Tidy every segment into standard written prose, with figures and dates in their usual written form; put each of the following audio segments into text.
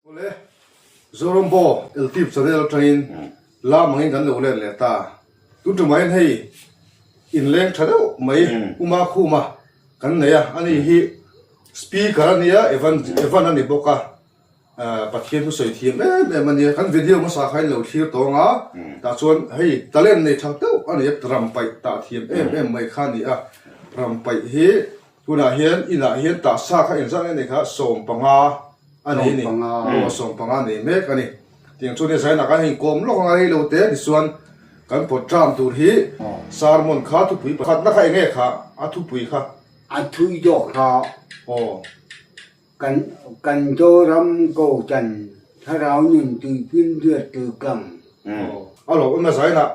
Awle, Zoram Bo Eltip channel atangin lam angin kan lo let leh ta. Tun tumah hian hei inleng tha deuh mai Uma Khuma kan nei a, ani hi speaker a nia, Evan Evan a ni bawk a, Pathian thusawi thiam em em a nia. Kan video hmasa kha in lo thlir tawng a, tah chuan hei talent nei tha deuh a ni a, ram paih tah thiam em em mai kha a ni a. Ram paih hi Tunah hian inah hian tahsa kha engzat nge nei kha 15 a nei a ni. Aw 15 nei mek a ni. Tiang chuan zainah khan hei kawm lawk anga rei lo te tichuan kan pawt ṭam tur hi sermon kha thupui pakhatna kha enge kha a thupui kha. A thui dawk kha. Aw. Kan kan Zoram Kohhran Thlarau nun tuipin riat tur kang. Aw. A lawm em a zainah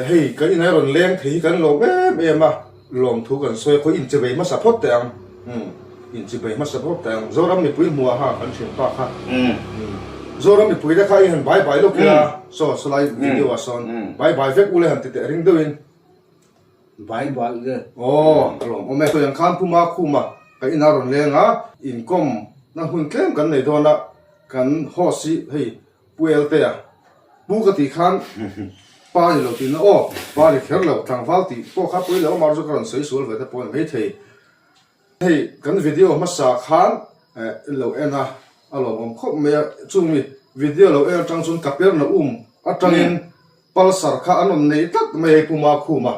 Hei kan inah rawn leng thei hi kan lawm em em a, lawmthu kan sawi a, khawi inchibei hmasa phawt teh ang, umm inchibei hmasa phawt teh ang, Zoram mipui hmuh ah ha kan hriat pa kha, umm Zoram mipui te kha i han bai bai lawk ila, saw sawlai video ah sawn bai bai vek ule han ti teh ring deuhin. Bai bai le. Aw a lawm awm e. Sawi ang khan Pu Makhuma kan inah rawn leng a, inkawm na hun tlem kan nei dawn a, kan host hi hei Pu Eltea, Pu ka tih khan pa ni lo tihna aw, pa ni kher lo, tlangval tih pawh kha pawi lo amah chu ka rawn sawi sual ve te pawh a ni maithei. Hei kan video hmasa khan lo en a, a lawmawm khawp mai a, chumi video lo en atang chuan Kapernaum atangin Pulsar kha an rawn nei tlat mai hei Pu Makhuma,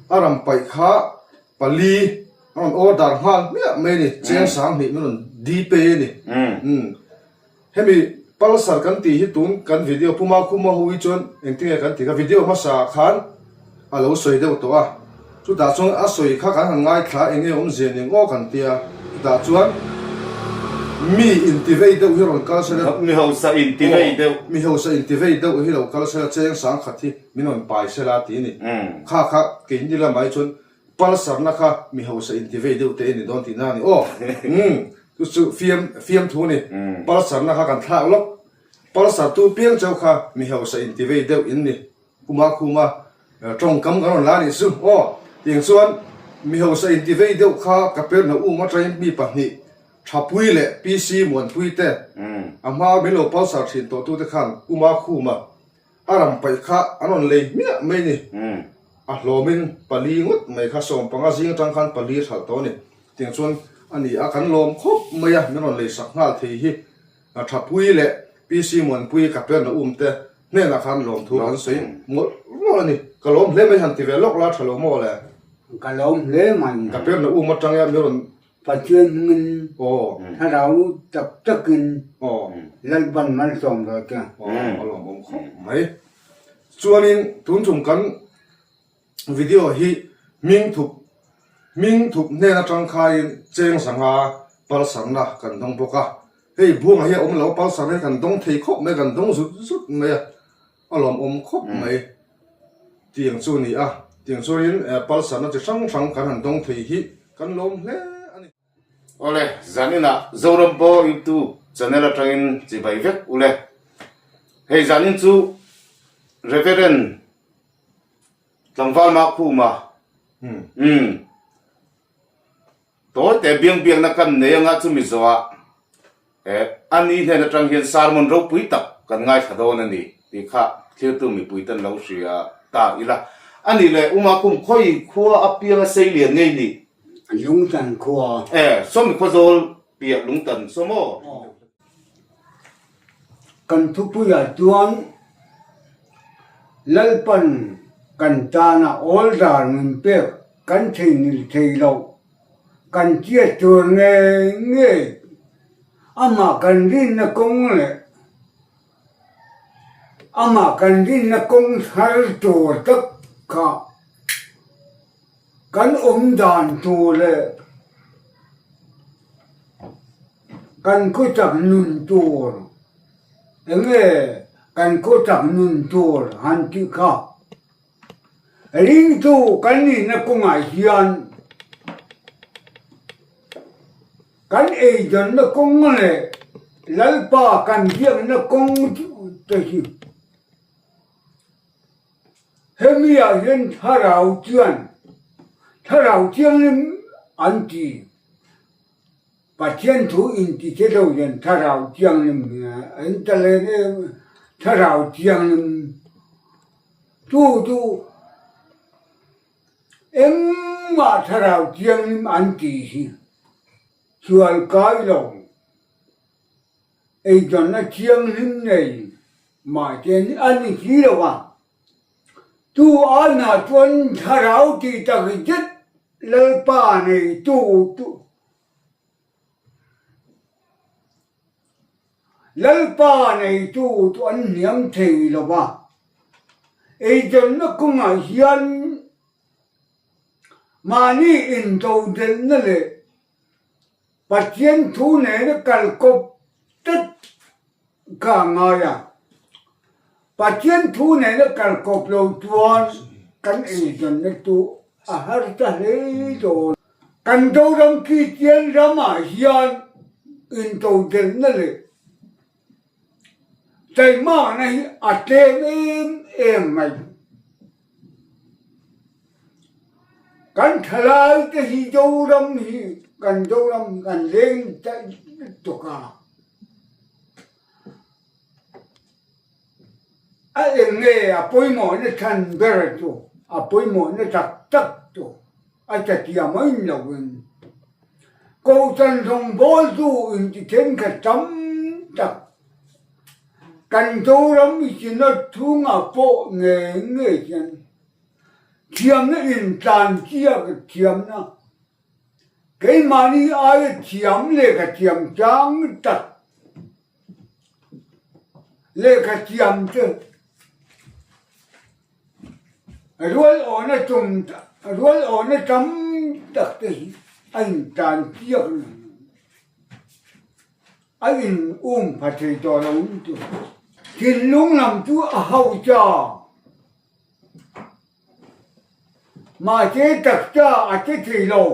a ram paih kha pali a rawn order nghal hmiah mai a ni, cheng 2000 min rawn dpay a ni. Hemi Pulsar kan tih hi tun kan video Puma Khuma ho hi chuan engtinge kan tih kha video hmasa ah khan a lo sawi deuh tawh a, chutah chuan a sawi kha kan han ngaithla enge awmzia ning aw kan tia, chutah chuan mi intivei deuh hi rawn kal sela, Mi hausa intivei deuh. Mi hausa intivei deuh hi lo kal sela cheng 10,000 hi min rawn pai sela ti a ni. Kha kha keini lamah hi chuan Pulsar na kha mi hausa inti vei deuh te i ni dawn tihna a ni aw. Umm chu chu fiam fiam thu a ni. Pulsar na kha kan thlak lawk. Pulsar tu piang chauh kha mi hausa inti vei deuh in ni. Kuma khuma tawngkam kan rawn la nih chu aw. Tiang chuan mi hausa inti vei deuh kha ka per na um atangin mi pahnih Thapui leh PC Muanpui te a hma min lo pulsar thin tawh tu te khan Kuma khuma A ram paih kha an rawn lei hmiah mai ni. A hlawmin pali ngawt mai kha 15 zing atang khan pali hralh tawh a ni. Tiang chuan a ni a, kan lawm khawp mai a, min rawn lei sak nghal thei hi. Thapui leh PC Muanpui ka perna um te hnenah khan lawmthu kan sawi mawlh mawlh a ni. Ka lawm hle mai han ti ve lawk la tha lo maw le? Ka lawm hle mai. Ka perna um atanga min rawn Pathian hmingin thlarau tak takin Lalpan malsawm rawh che. A lawmawm khawp mai. Chuanin tun chung kan video hi hming thup hming thup hnen atang khain cheng zanga palsarna kan dawng bawk a. Hei buangah hi a awm lo a, palsarna hi kan dawng thei khawp mai, kan dawng zut zut mai a. A lawmawm khawp mai. Tiang chu a ni a, tiang chuanin Pulsar-na chi hrang hrang kan han dawng thei hi kan lawm hle a ni. Awle, zaninah Zoram Bo YouTube channel atangin chibai vek ule. Hei zanin chu Reverend Tlangval Makhuma umm Tawi te biang biakna kan nei anga chumi zawhah eh a ni hnen atang hian sermon ropui tak kan ngaithla dawn a ni tih kha thlirtu mipui ten lo hria ta ila. A nih leh Uma kum khawi khua apiang a sei lian ngei ni? Lungtan khua. Eh sawmi khua zawl piah lungtan saw maw? Kan thupuiah chuan Lalpan kan tana awl dar min pek Kan theihnghilh thei lo, kan chiat tur ngei ngei, amah kan rinna kawng leh amah kan rinna kawng thar tur tak kha kan awm dan tur leh kan khawchak nun tur eng nge kan khawchak nun tur han tih kha. Ringtu kan nihna kawngah hian kan eizawnna kawng leh Lalpa kan biakna kawng te hi hemi ah hian thlarau chuan thlarau thianghlim an ti. Pathian thu inti che lo hian Thlarau Thianghlim an ta leng em Thlarau Thianghlim chu chu engmah Thlarau Thianghlim an tih hi sual kai lo eizawnna thianghlim nei mahse a ni si lo a, chu aiah chuan Thlarau tih tak zet Lalpa neitu chu Lalpa neitu chu an hniam thei lo va, eizawnna kawngah hian mahni intodelhna leh Pathian thu nena kalkawp tlat ka a ngai a. Pathian thu nena kalkawp lo chuan kan eizawnna chu a har ta hle dawn. Kan Zoram Kristian ramah hian intodelhna leh Taimakna hi a tlem em em mai. Kan thalai te hi Zoram hi kan Zoram kan leng daih lutuk a. A eng nge a pawimawhna chhan ber chu a pawimawhna tak tak chu a chatia mai loin Kohhran rawngbawltu inti thenkhat tam tak kan Zoram Synod chhungah pawh ngei ngei hian thiamna intlanchiak thiamna keimahni aia thiam lehkha thiam chang tak lehkha thiam te Rual awhna tum rual awhna tam tak te hi a intan chiak lo a in um pha thei tawh lo in chu thinlung lam chu a hausa mahse taksa a che thei lo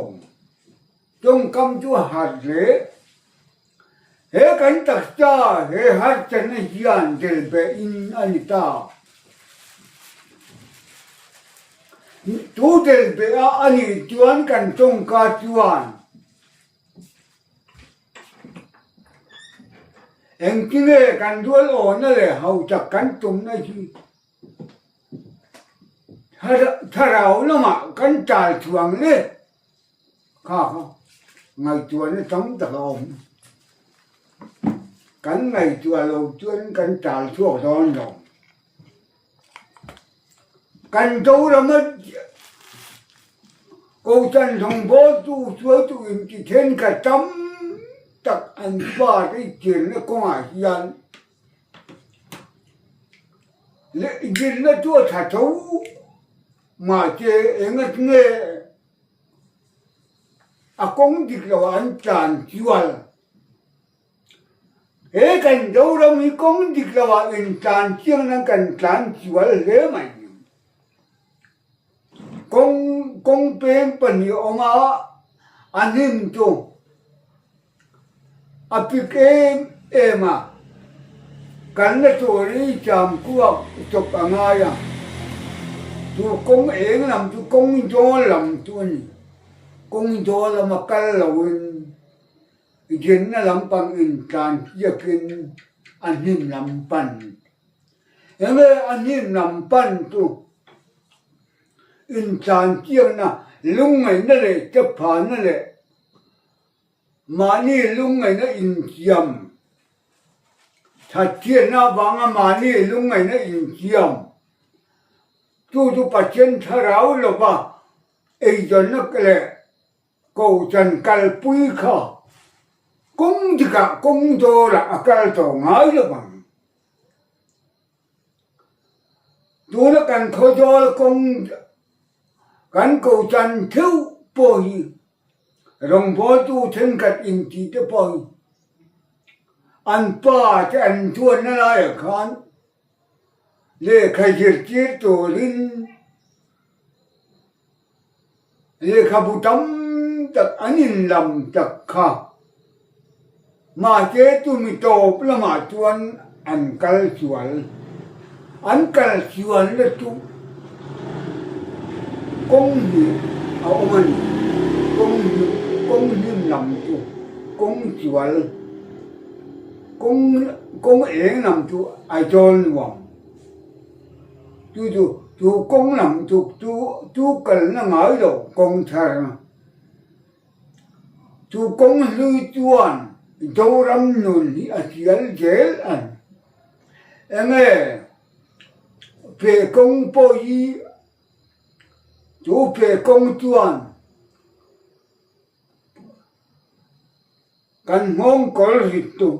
tawngkam chu a harh hle. He kan taksa he harsatna hian del beh in a ni ta. Tu del beh a a nih chuan kan tawngka chuan engtinge kan rual awhna leh hausak kan tumna hi thlarau lamah kan tal chuang le. Kha kha ngaihtuahna tam tak a awm. Kan ngaihtuah lo chuan kan tal chhuak dawn lo. Kan Zorama Kohhran rawngbawltu hruaitu inti thenkhat tam tak an fate zirna kawngah hian zirna chu a tha tho mahse engatinge A kawng dik lo ah an tlan chual. He kan Zoram hi kawng dik lo ah in tlan chiang nan kan tlan chual hle mai. Kawng kawng peng pahnih a awm a, a hnim chu A pik em em a, kalna tur hi cham kuak chawp a ngai a, chu kawng eng lam chu kawng zawl lam chu a ni. Kawng zawl lama kal loin zinna lampang intlan chiakin a hnim lam pan. Enge a hnim lam pan chu intlan chiakna lungngaihna leh chaphanna leh Mahni lungngaihna insiam Thatchhiatna avanga mahni lungngaihna insiam chu chu Pathian thlarau lova eizawnna leh kohhran kalpui kha kawng dikah kawng dawlah a kal tawh ngai lo vang. Tuna kan khawzawl kawng kan kohhran theuh pawh hi Rawngbawltu thenkhat intih te pawh hi an pa te an tuanna laiah khan lehkha zirtir turin Lehkhabu tam tak an inlam tak kha mahse tumi tawp lamah chuan an kal sual. An kal sualna chu kawng hnih a awm a ni. Kawng hnih, kawng hnim lam chu. Kawng chual, kawng kawng eng lam chu Aizawl nuam. Chu chu chu kawng lam chu chu chu kalna ngai lo kawng thar. Chu kawng hlui chuan Zoram nun hi a chial zel a ni. Enge feh kawng pawh hi chu feh kawng chuan Kan nghawng kawl rit tu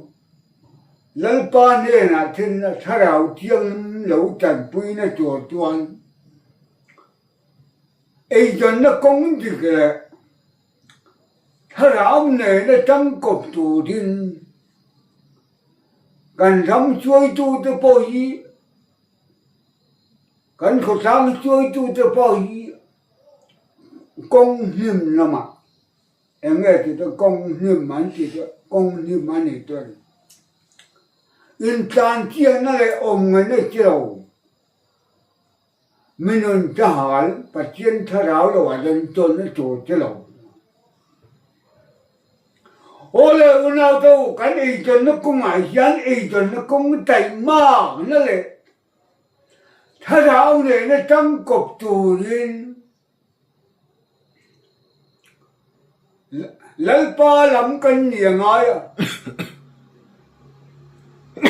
Lalpa hnenah thinna thlarau thianghlim lo tanpuina tur chuan eizawnna kawng dik leh thlarau nena tangkawp turin kan ram chuaitute pawh hi kan khawtlang chuaitute pawh hi Kawng hnim lamah eng nge tih chu kawng hnim an tih chu kawng hnim a ni chuan intlan chiahna leh awm ngaihna chi lo mi nun chahal Pathian thlarau lo ah chuan tawnna tur chi lo. Aw le unau te u kan eizawnna kawngah hian eizawnna kawng taihmakna leh Thlarau nena tangkawp turin Lalpa lam kan ni a ngai a,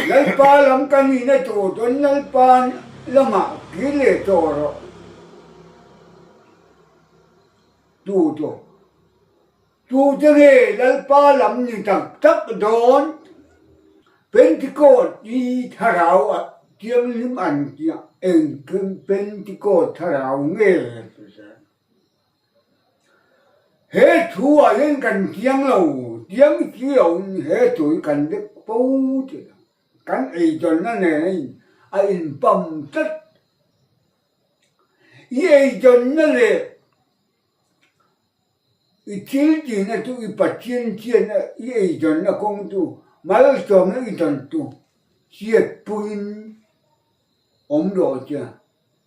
Lalpa lam kan nihna tur chuan Lalpa lamah kir leh tawh rawh tu chu. Tute nge Lalpa lam ni tak tak dawn? Pentikawt hi thlarau ah thianghlim an tia, eng Pentikawt thlarau nge? He thu ah hian kan chiang lo, chiang si lo in he thu hi kan vek fo tih a, kan eizawnna nen a inpam tlat. I eizawnna leh I thil tihna chu i Pathian chiatna i eizawnna kawng chu malsawmna i dawn chu hriatpuiin awm rawh che.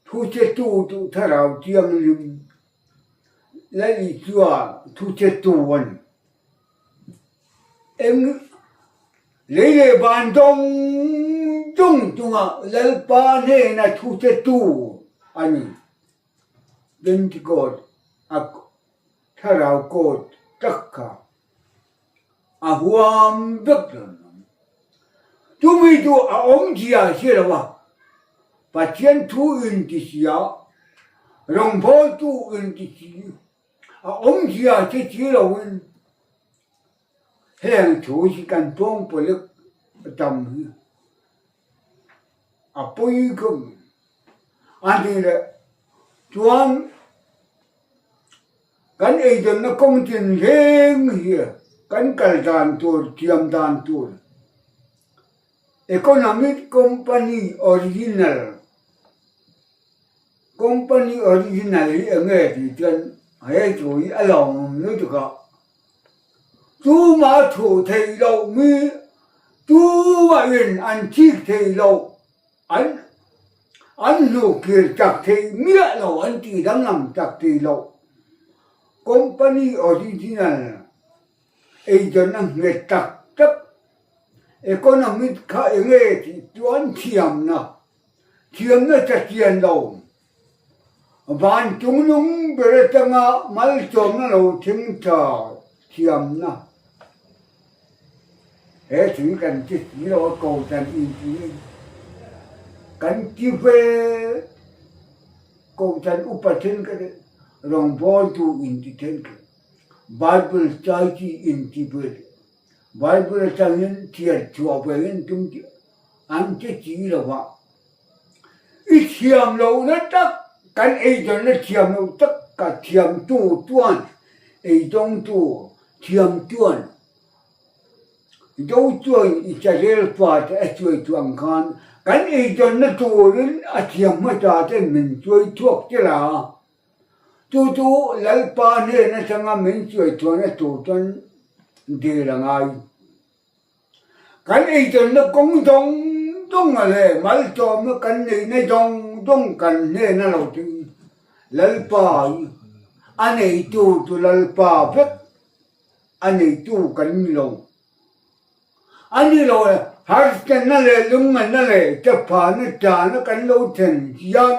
Thuchetu chu Thlarau Thianghlim Lal Isua thuchetu a ni. Eng lei leh van zawng zawng chunga Lalpa hnena thuchetu a ni. Pentecost a thlarau coat tak kha a huam vek lo ang. Chumi chu a awmzia a hre lo a, Pathian thu inti si a, rawngbawltu inti si, a awmzia hre si loin heng thu hi kan pawngpawlek tam hi a pawi khawp mai. A ni leh chuan kan eizawnna kawng tinreng hi kan kal dan tur thiam dan tur economic company original company original hi eng nge tih chuan he thu hi a lawmawm lutuk a tumah thu theih loh mi tumahin an thik theih loh. An an hnuhkir chak theih miah lo, an tih danglam chak thei lo. Company original eizawnna nghet tak tak economic kha enge tih chuan thiamna, thiamna chachian lo. Van chungnung ber atanga malsawmna lo thleng tha thiamna he thil kan ti si lo a kohhran inti kan ti ve kohhran upa thenkhat rawngbawltu inti thenkhat Bible Society inti ve Bible atangin thian chhuah ve in tum tih an ti si lo va. I thiam lohna tak kan eizawnna thiam loh tak ka thiamtu chuan eizawngtu thiam chuan do chuan i carel fate a chuai chu ang khan kan eizawnna turin a thiam hmasa ten min chuai chhuak tel a, chu chu Lalpa hnen atanga min chuai chhuahna tur chuan dil a ngai. Kan eizawnna kawng zawng zawng a leh malsawmna kan neihna zawng zawng kan hnen a lo tling. Lalpa hi a neitu chu Lalpa vek. A neitu kan ni lo. A ni lo e, harsatna leh lungngaihna leh chaphana chana kan lo thlen hian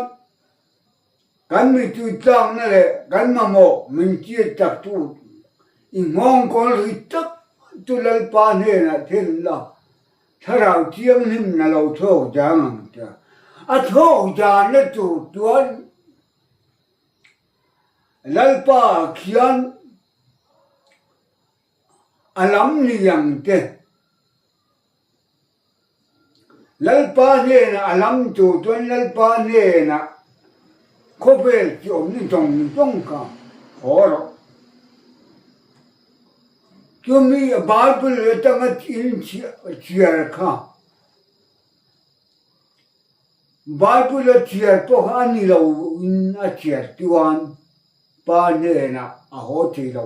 kan mitui tlakna leh kan mamawh min chiat taktu i nghawng kawl ri tak chu Lalpa hnenah thlen la, Thlarau Thianghlim na lo thawk dan ang che. A thawk danna tur chuan Lalpa khian A lam ni ang te. Lalpa hnenah a lam tur chuan Lalpa hnenah khawvel chi awmna zawng zawng kha haw rawh. Chumi Bible atanga in chhiar kha Bible a chhiar pawh kha a ni lo in a chhiar chuan Pa hnenah a haw thei lo.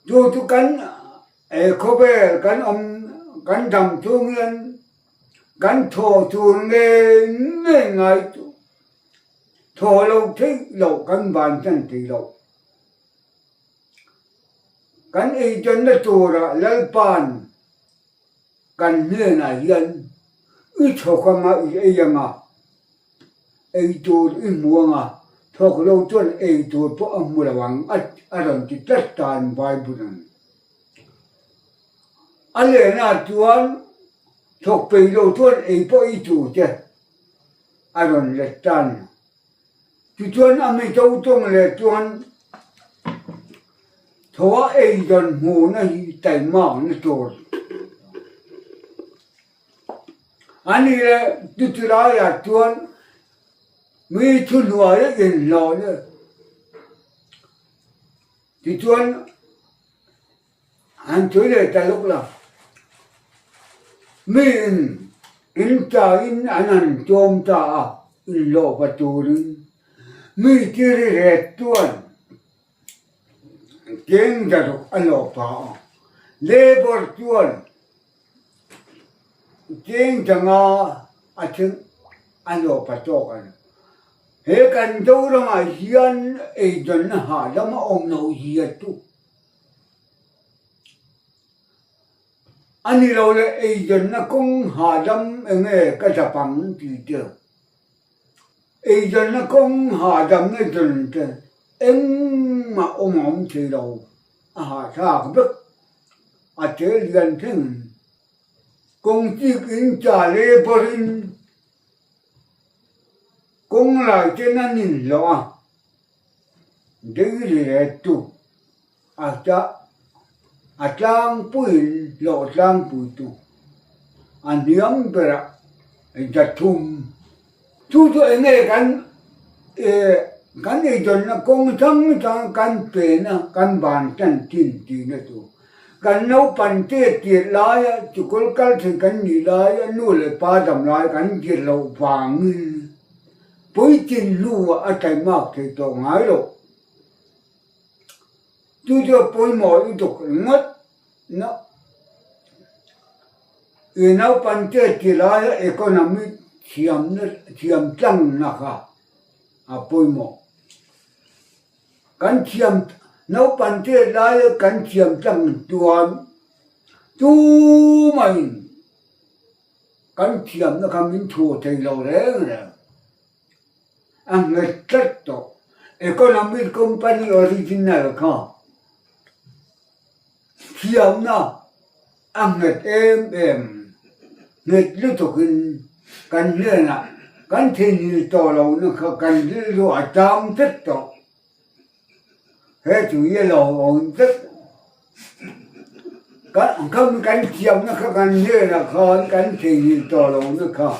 Chu chu kan khawvel kan awm kan dam chung hian kan thaw tur ngei ngei ngai chu thaw lo theih loh kan vansan thei lo. Kan eizawnna turah Lalpa'n Kan hnenah hian i thawk anga i ei anga, ei tur i hmu anga, thawk lo chuan ei tur pawh a hmu lo ang a rawn ti tlat ta an Bible an. A lehna chuan thawk peih lo chuan ei pawh i tur te a rawn let ta a ni. Tichuan a Mizo tawng leh chuan thaw a ei dan hmuhna hi taimakna tur a ni le. Chuti laiah chuan mi thuhnuaia inhlawhna tichuan Han tui leh ta lawk la. Mi in in ta in an han tlawm ta a, inhlawh va turin mi tiri ret chuan cheng daruk a hlawh pah a, labour chuan cheng danga a thleng a hlawh pah tawk a ni. He kan Zoramah hian eizawnna hahdam a awm loh zia chu. A ni lo le eizawnna kawng hahdam enge ka dap ang tih te, eizawnna kawng hahdamna zawn te engmah awm a awm thei lo, a hahthlak vek, a tel lian thleng kawng chik in cha labour in kawng lai ten an inhlawh a. Daily lettu a ta a tlangpuiin hlawh tlangpuitu a hniam berah zathum. Chu chu eng nge kan eh kan eizawnna kawng hrang hrang kan pena kan ban tan thin tihna chu kan naupan te tirh laia chukul kal thei kan nih laia nu leh pa dam lai kan zir loh vangin Puitlin hnuah a taimak thei tawh ngai lo. Chu chu a pawimawh lutuk ringawt na. I naupangte ti laia economy thiamna thiam tlangna kha a pawimawh. Kan thiam naupangte laia kan thiam tlang chuan tumah-in Kan thiamna kha min thu thei lo reng reng. A nghet tlat tawh. Economic company original kha thiamna a nghet em em. Nghet lutukin kan hnenah kan theihnghilh tawh lohna kha kan rilru a cham tlat tawh. He chu i lo awm vek. Kan kan kan thiamna kha kan hnenah khan kan theihnghilh tawh lohna kha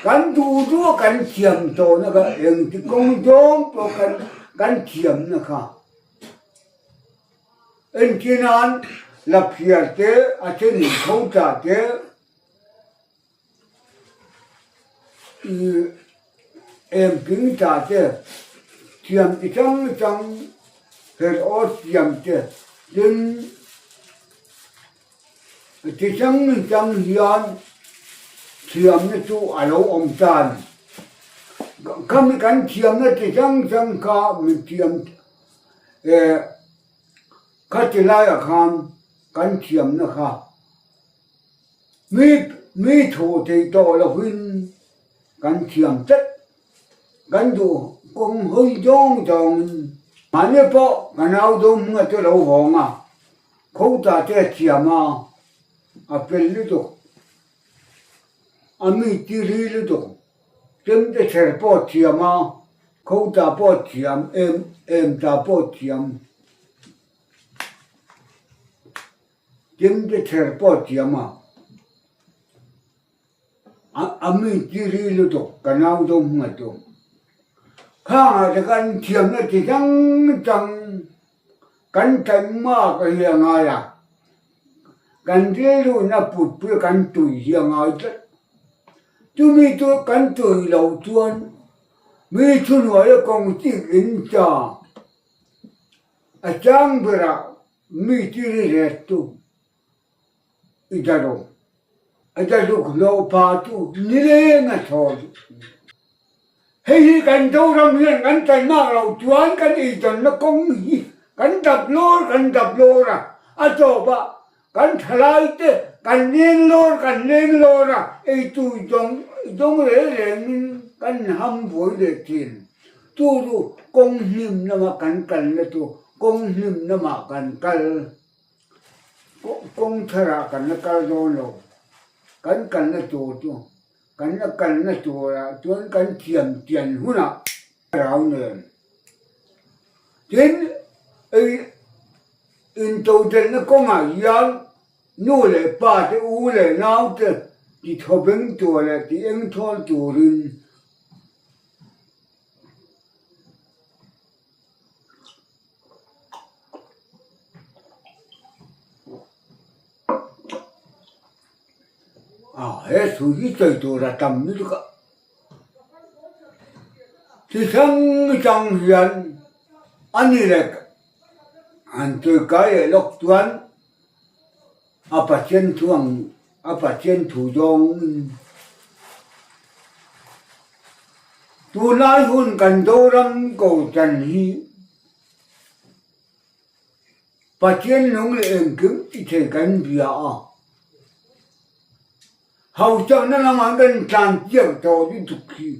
kan duh duh a kan thiam tawhna kha engti kawng zawng pawh kan kan thiamna kha entir nan laphiar te a thenin kho tah te Engkim ta te, thiam chi hrang hrang her aw siam te tin chi hrang hrang hian thiamna chu a lo awm ta a ni. Khami kan thiamna chi hrang hrang kha mi thiam eh. Khati laiah khan kan thiamna kha mi mi thawh thei tawh lovin kan thiam tlat. Kan duh kawng hawi zawng zawngin mahni pawh ka nau dawm hmunga te lo hawng a, khawta te a thiam a, a fel lutuk, a mi ti ri lutuk. Chemte chher pawh thiam a, khawta pawh thiam, em em ta pawh thiam. Chemte chher pawh thiam a, a mi ti ri lutuk ka nau dawm hmang chu. Khangah te khan thiamna chi hrang hrang kan taihmak a hi a ngai a, kan rilruin a putpui a kan tui hi a ngai tlat. Chumi chu kan tui loh chuan mi thuhnuaia kawng chik in cha a chang berah mi chi ri ret chu i daruk a daruk hlawh pa chu nileng a thaw duh. Hei hi kan Zoram hian kan taihmak loh chuan kan eizawnna kawng hi kan dap lawr kan dap lawr a, a tawp ah kan thalai te kan leng lawr kan leng lawr a, eitu zawng zawng reng reng in kan ham buai leh thin. Chu chu kawng hnim lamah kan kalna chu kawng hnim lamah kan kal. Kawng tharah kan la kal dawn lo, kan kalna tur chu kan la kalna turah chuan kan thiam chian hunah thlarau nen. Tin, intodelhna kawngah hian nu leh pa te, u leh nau te ti thawveng tur leh ti engthawl turin A he thu hi sawi tur a tam lutuk a, chi hrang hrang hian a ni leh han sawi kai leh lawk chuan a Pathian thu ang a Pathian thu zawngin tunlai hun kan Zoram Kohhran hi Pathian nung leh engkim ti thei kan bia a, hauchakna lamah kan tlan chiak tawh lutuk hi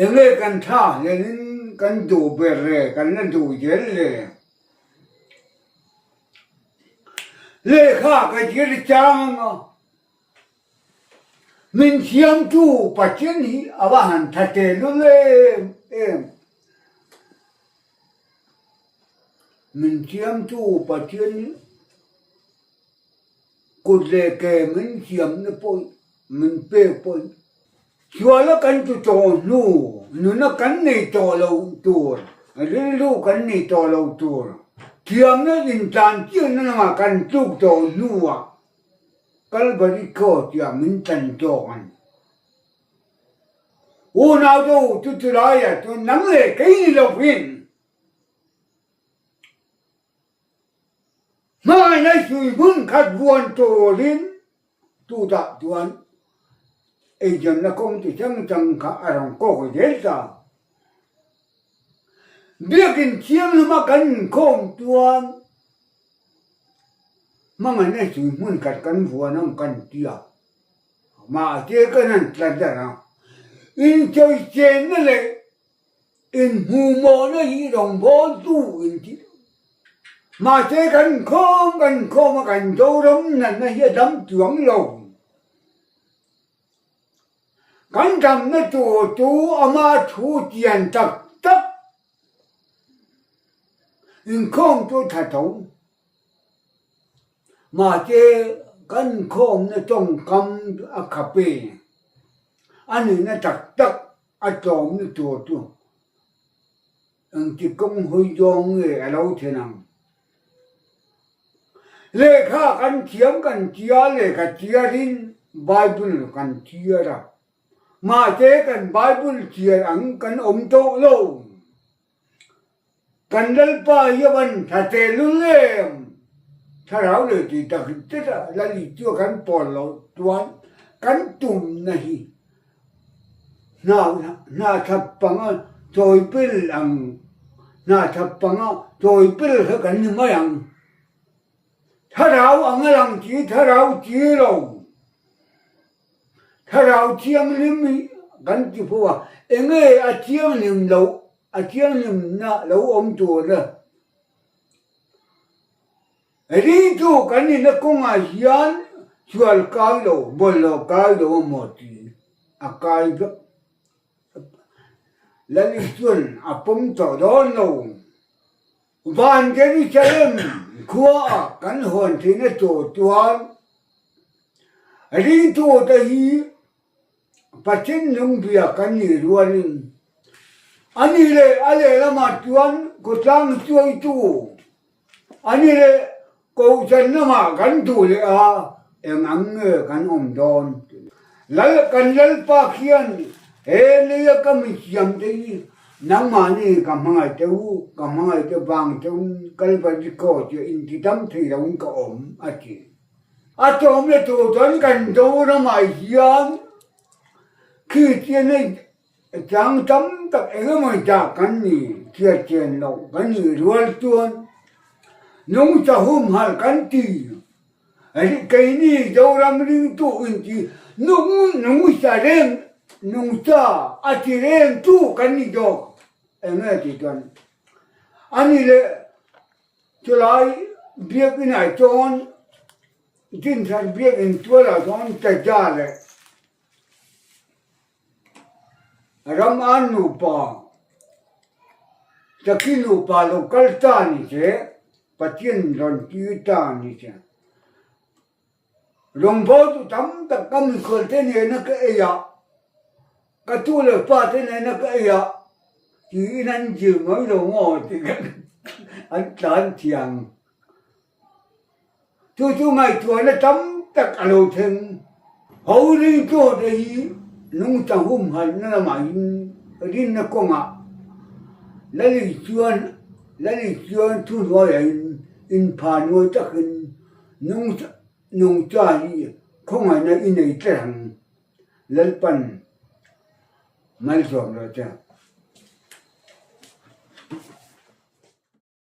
enge kan tha hlenin kan duh ber le kan la duh zel le. Lehkha ka zir chang ang a, min siamtu Pathian hi a va han tha tehlul em em. Min siamtu Pathian hi kut leh ke min siamna pawh min pek pawh Suala kan tu tawh hnu, nuna kan nei tawh lo tur, rilru kan nei tawh lo tur, thiamna intlan chiahna lamah kan tluk tawh hnuah Kalvari Cross ah min tlan zawk a ni. Unau te u chu chulaiah chuan nang leh kei ni lovin hmangaihna sui hmun khat vuan turin Chutah chuan eizawnna kawng chi hrang hrang kha a rawn kawk zel ta. Biakin thianghlim a kan inkhawm chuan hmangaihna sui hmun khat kan vuan ang kan ti a, mahse kan han tla darh a, inchawichenna leh Inhmuhmawhna hi rawngbawltu in ti. Mahse kan khawm kan khawm a kan Zoram natna hi a dam chuang lo. Kan damna tur chu ama thu chian tak tak inkhawm chu tha tho. Mahse kan khawmna tawngkam a khap e. A nihna tak tak A tlawmna tur chu engti kawng hawi zawng nge a lo thlen ang? Lehkha kan thiam kan tia lehkha chiarin Bible kan chiar a, mahse kan Bible chiar ang kan awm tawh lo. Kan Lalpa hi a van tha tehlul em? Thlarau leh tih tak zet a Lal Isua kan pawl loh chuan kan tumna hi hna thap panga chawi pel ang. Hnahthap panga tawi pel kha kan ni mai ang. Thlarau ang a lang chi, thlarau chi lo. Thlarau thianghlim hi kan ti fo a, enge a thianghlim loh, a thianghlimna lo awm tur a. Ringtu kan nihna kawngah hian sual kai lo, bawlhhlawh kai lo emaw ti a kai vek. Lal Isuan a pawm tawh dawn lo. Van Jerusalem khuaah kan hawn theihna tur chuan ringtute hi Pathian nung bia kan nih rualin a ni leh a lehlamah chuan khawtlang hruaitu a ni leh Kohhran lamah kan duh leh a, eng ang nge kan awm dawn? Lal kan Lalpa khian he leia ka mithiam te hi nangmahni ka hmangaih te u, ka hmangaih te vang te un Kalvari Cross ah intidam thei lo in ka awm a ti. A tlawm le tur chuan kan Zoramah hian Kristian Chang tam tak eng emaw dah kan ni chiachian loh kan nih rual chuan nungcha humhalh kan ti. Keini Zoram ringtu inti nung nungcha reng nungcha a ti rengtu kan ni zawk eng nge ti chuan ani leh chulai biakinn ah chuan Dinthar biakinn tual ah chuan Taja leh Ram an nupa, Sakhi nupa lo kal ta ni se, Pathian rawn tir ta ni se. Rawngbawltu tam tak ka mikhualte nena ka ei a, ka tu leh fate nena ka ei a, tiin an zir mai lo maw ti kha an tlan thiang. Chu chu ngaihtuahna tam tak a lo thleng. Ho ringtawte hi nungcha humhalhna lamah in rinna kawngah Lali chuan Lali chuan thuhnuaiah in inpha nuai takin nungcha hi khawngaihna i nei tlat ang Lalpan malsawm rawh che.